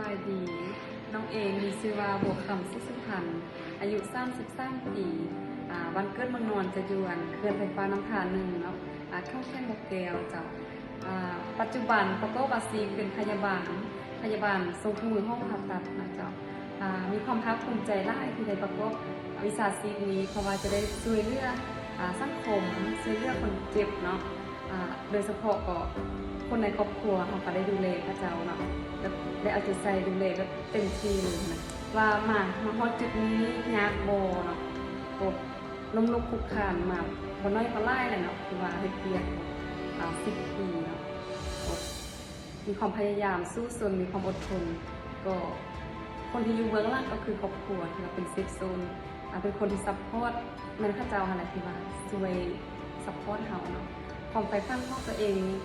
ສະບາຍດີ. ນ້ອງເອງມີຊື່ວ່າ ບົວຄຳ ສີສຸພັນ ອາຍຸສາມສິບສາມປີ. ອາ ບ້ານເກີດເມືອງນອນຈະຢູ່ອັນເຂື່ອນໄຟຟ້ານ້ຳທາໜຶ່ງເນາະ, ອາ ແຂວງບໍ່ແກ້ວເຈົ້າ. ອາ ປັດຈຸບັນປະກອບອາຊີບເປັນພະຍາບານ, ພະຍາບານສົ່ງເຄື່ອງມືຫ້ອງຜ່າຕັດນະເຈົ້າ. ອາ ມີຄວາມພາກພູມໃຈຫຼາຍທີ່ໄດ້ປະກອບວິຊາຊີບນີ້ ເພາະວ່າຈະໄດ້ຊ່ວຍເຫຼືອ ອາ ສັງຄົມ, ຊ່ວຍເຫຼືອຄົນເຈັບເນາະ. ອາ ໂດຍສະເພາະກໍຄົນໃນຄອບຄົວເຮົາກໍໄດ້ດູແລເຂົາເຈົ້າເນາະ, ແບບໄດ້ເອົາໃຈໃສ່ດູແລແບບເຕັມທີ່ເລີຍນະ. ວ່າມາ ມາຮອດຈຸດນີ້ນີ້ຍາກບໍ່ເນາະ, ກໍລົ້ມລຸກຄຸກຄານມາບໍ່ໜ້ອຍກໍຫຼາຍແຫຼະເນາະ, ຄືວ່າເຮັດວຽກ ອາ ສິບປີເນາະ, ກໍມີຄວາມພະຍາຍາມສູ້ຊົນ, ມີຄວາມອົດທົນ. ກໍຄົນທີ່ຢູ່ເບື້ອງຫຼັງກໍຄືຄອບຄົວ ທີ່ວ່າເປັນເຊຟໂຊນ, ອາ ເປັນຄົນທີ່ຊັບພອດ, ແມ່ນເຂົາເຈົ້າຫັ້ນແຫຼະທີ່ວ່າຊ່ວຍຊັບພອດເຮົາເນາະ. ຄວາມໃຝ່ຝັນຂອງຕົວເອງນີ້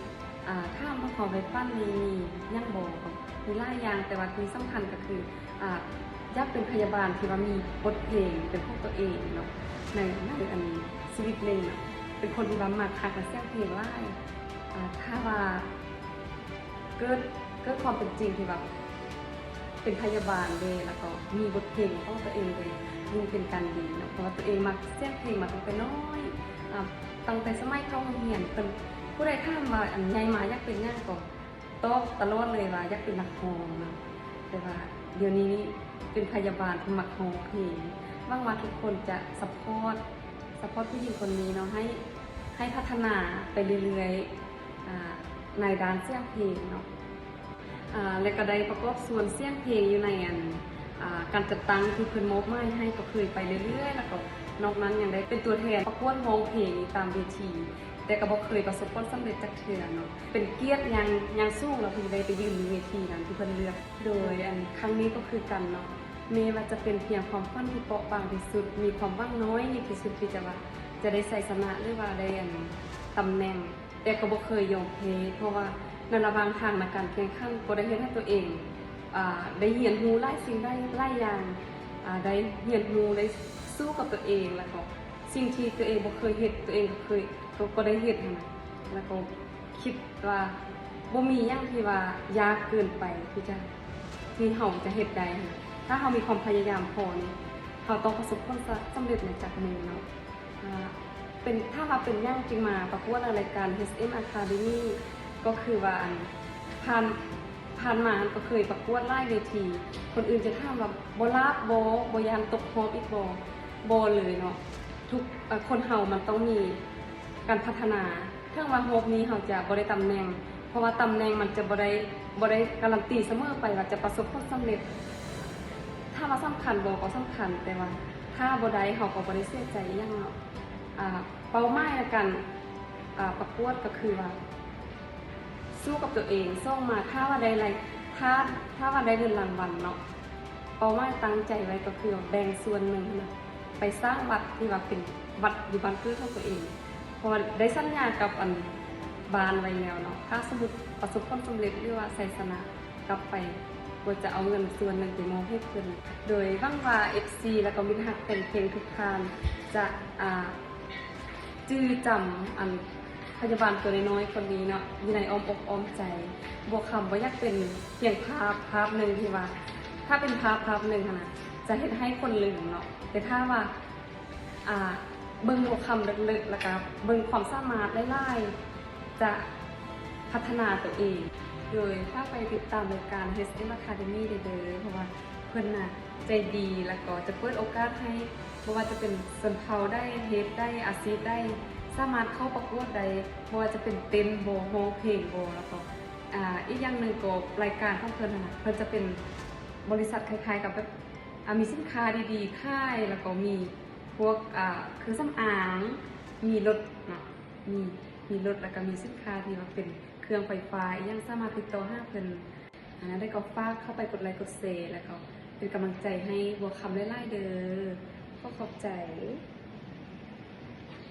ອາ ຖາມວ່າຄວາມໃຝ່ຝັນນີ້ມີຫຍັງບໍ່? ກໍມີຫຼາຍຢ່າງ, ແຕ່ວ່າທີ່ສຳຄັນກໍຄື ອາ ຢາກເປັນພະຍາບານທີ່ວ່າມີບົດເພງເປັນຂອງຕົວເອງເນາະ, ໃນ ໃນອັນຊີວິດໜຶ່ງເນາະ. ເປັນຄົນທີ່ວ່າມັກຮັກ ແລະ ສຽງເພງຫຼາຍ. ອາ ຖ້າວ່າເກີດ ເກີດຄວາມເປັນຈິງທີ່ວ່າເປັນພະຍາບານເດ້ ແລ້ວກໍມີບົດເພງຂອງຕົວເອງເດ້, ຍິ່ງເປັນການດີເນາະ, ເພາະວ່າຕົວເອງມັກສຽງເພງມາຕັ້ງແຕ່ນ້ອຍ. ອາ ຕັ້ງແຕ່ສະໄໝເຂົ້າໂຮງຮຽນ ເພິ່ນ ຜູ້ໃດຖາມວ່າ ອັນ ໃຫຍ່ມາຢາກເປັນຫຍັງ ກໍຕອບຕະຫຼອດເລີຍວ່າຢາກເປັນນັກຮ້ອງເນາະ, ແຕ່ວ່າດຽວນີ້ນີ້ເປັນພະຍາບານທີ່ມັກຮ້ອງເພງ. ຫວັງວ່າທຸກຄົນຈະຊັບພອດ ຊັບພອດຜູ້ຍິງຄົນນີ້ເນາະ, ໃຫ້ ໃຫ້ພັດທະນາໄປເລື້ອຍໆ ອາ ໃນດ້ານສຽງເພງເນາະ. ອາ ແລະ ກໍໄດ້ປະກອບສ່ວນສຽງເພງຢູ່ໃນອັນ ອາ ການຈັດຕັ້ງທີ່ເພິ່ນມອບໝາຍໃຫ້, ກໍເຄີຍໄປເລື້ອຍໆ ແລ້ວກໍນອກນັ້ນຍັງໄດ້ເປັນຕົວແທນປະກວດຮ້ອງເພງຢູ່ຕາມເວທີ, ແຕ່ກໍບໍ່ເຄີຍປະສົບຜົນສຳເລັດຈັກເທື່ອເນາະ. ເປັນກຽດຢ່າງ ຢ່າງສູງເນາະ ທີ່ໄດ້ໄປຢືນຢູ່ເວທີນັ້ນທີ່ເພິ່ນເລືອກ. ໂດຍອັນຄັ້ງນີ້ກໍຄືກັນເນາະ, ແມ້ວ່າຈະເປັນພຽງຄວາມຝັນທີ່ເປາະບາງທີ່ສຸດ, ມີຄວາມຫວັງນ້ອຍນິດທີ່ສຸດທີ່ຈະວ່າຈະໄດ້ໄຊຊະນະ ຫຼືວ່າໄດ້ອັນຕຳແໜ່ງ, ແຕ່ກໍບໍ່ເຄີຍຍອມແພ້, ເພາະວ່າໃນລະຫວ່າງທາງໃນການແຂ່ງຂັນກໍໄດ້ເຮັດໃຫ້ຕົວເອງ ອາ ໄດ້ຮຽນຮູ້ຫຼາຍສິ່ງຫຼາຍ ຫຼາຍຢ່າງ, ອາ ໄດ້ຮຽນຮູ້ ໄດ້ສູ້ກັບຕົວເອງ, ແລ້ວກໍສິ່ງທີ່ຕົວເອງບໍ່ເຄີຍເຮັດ ຕົວເອງກໍເຄີຍ ກໍ ກໍໄດ້ເຮັດຫັ້ນນະ. ແລ້ວກໍຄິດວ່າບໍ່ມີຫຍັງທີ່ວ່າຍາກເກີນໄປທີ່ຈະ ທີ່ເຮົາຈະເຮັດໄດ້ຫັ້ນນະ. ຖ້າເຮົາມີຄວາມພະຍາຍາມພໍນີ້ ເຮົາຕ້ອງປະສົບຜົນສະ ສຳເລັດໃນຈັບມືເນາະ. ອາ ເປັນ ຖາມວ່າເປັນຫຍັງຈຶ່ງມາປະກວດໃນລາຍການ ເອັສເອັມ Academy ກໍຄືວ່າ ອັນ ຜ່ານ ຜ່ານມາຫັ້ນກໍເຄີຍປະກວດຫຼາຍເວທີ, ຄົນອື່ນຈະຖາມວ່າບໍ່ລາບບໍ່? ບໍ່ຢ້ານຕົກຮອບອີກບໍ່? ບໍ່ເລີຍເນາະ. ທຸກ ເອີ ຄົນເຮົາມັນຕ້ອງມີການພັດທະນາ, ເຖິງວ່າຮອບນີ້ເຮົາຈະບໍ່ໄດ້ຕຳແໜ່ງ, ເພາະວ່າຕຳແໜ່ງມັນຈະບໍ່ໄດ້ ບໍ່ໄດ້ກາຣັນຕີສະເໝີໄປວ່າຈະປະສົບຜົນສຳເລັດ. ຖາມວ່າສຳຄັນບໍ່? ກໍສຳຄັນ, ແຕ່ວ່າຖ້າບໍ່ໄດ້ ເຮົາກໍບໍ່ໄດ້ເສຍໃຈອີ່ຫຍັງເນາະ. ອາ ເປົ້າໝາຍໃນການ ອາ ປະກວດກໍຄືວ່າ ສູ້ກັບຕົວເອງ, ສອງມາ ຖ້າວ່າໄດ້ລາຍ ຖ້າ ຖ້າວ່າໄດ້ເງິນລາງວັນເນາະ, ເປົ້າໝາຍຕັ້ງໃຈໄວ້ກໍຄືວ່າແບ່ງສ່ວນໜຶ່ງຫັ້ນນະ ໄປສ້າງວັດທີ່ວ່າເປັນວັດຢູ່ບ້ານເກີດຂອງຕົວເອງ, ເພາະວ່າໄດ້ສັນຍາກັບ ອັນ ບ້ານໄວ້ແລ້ວເນາະ, ຖ້າສົມມຸດປະສົບຜົນສຳເລັດ ຫຼືວ່າໄຊຊະນະ ກັບໄປ ກໍຈະເອົາເງິນສ່ວນໜຶ່ງໄປມອບໃຫ້ເພິ່ນ. ໂດຍຫວັງວ່າ ເອັຟຊີ ແລ້ວກໍມິດຮັກແຟນເພງທຸກທ່ານຈະ ອາ ຈື່ຈຳ ອັນ ພະຍາບານຕົວນ້ອຍໆຄົນນີ້ເນາະ ຢູ່ໃນອ້ອມອົກອ້ອມໃຈ. ບົວຄຳບໍ່ຢາກເປັນພຽງພາບພາບໜຶ່ງທີ່ວ່າ ຖ້າເປັນພາບພາບໜຶ່ງຫັ້ນນະ ຈະເຮັດໃຫ້ຄົນລືມເນາະ, ແຕ່ຖ້າວ່າ ອາ ເບິ່ງຫົວຄຳເລິກໆ ແລ້ວກະເບິ່ງຄວາມສາມາດຫຼາຍໆ ຈະພັດທະນາຕົວເອງ. ໂດຍຝາກໄປຕິດຕາມລາຍການ ເອັສເອັມ Academy ເດີ ເພາະວ່າເພິ່ນນະໃຈດີ ແລ້ວກໍຈະເປີດໂອກາດໃຫ້ ບໍ່ວ່າຈະເປັນຊົນເຜົ່າໃດ, ເຂດໃດ, ອາຊີບໃດ ສາມາດເຂົ້າປະກວດໄດ້, ບໍ່ວ່າຈະເປັນເຕັ້ນບໍ, ຮ້ອງເພງບໍ, ແລ້ວກໍ ອາ ອີກຢ່າງໜຶ່ງກໍລາຍການຂອງເພິ່ນຫັ້ນນະ ເພິ່ນຈະເປັນບໍລິສັດຄ້າຍໆກັບແບບ ອາ ມີສິນຄ້າດີໆຂາຍ ແລ້ວກໍມີ ພວກ ອາ ເຄື່ອງສຳອາງ, ມີລົດເນາະ, ມີ ມີລົດ ແລ້ວກໍມີສິນຄ້າທີ່ວ່າເປັນເຄື່ອງໄຟຟ້າອີ່ຫຍັງ ສາມາດຕິດຕໍ່ຫາເພິ່ນ. ອາ ແລ້ວກໍຝາກເຂົ້າໄປກົດໄລກົດແຊ ແລ້ວກໍເປັນກຳລັງໃຈໃຫ້ບົວຄຳຫຼາຍໆເດີ. ຂໍຂອບໃຈ.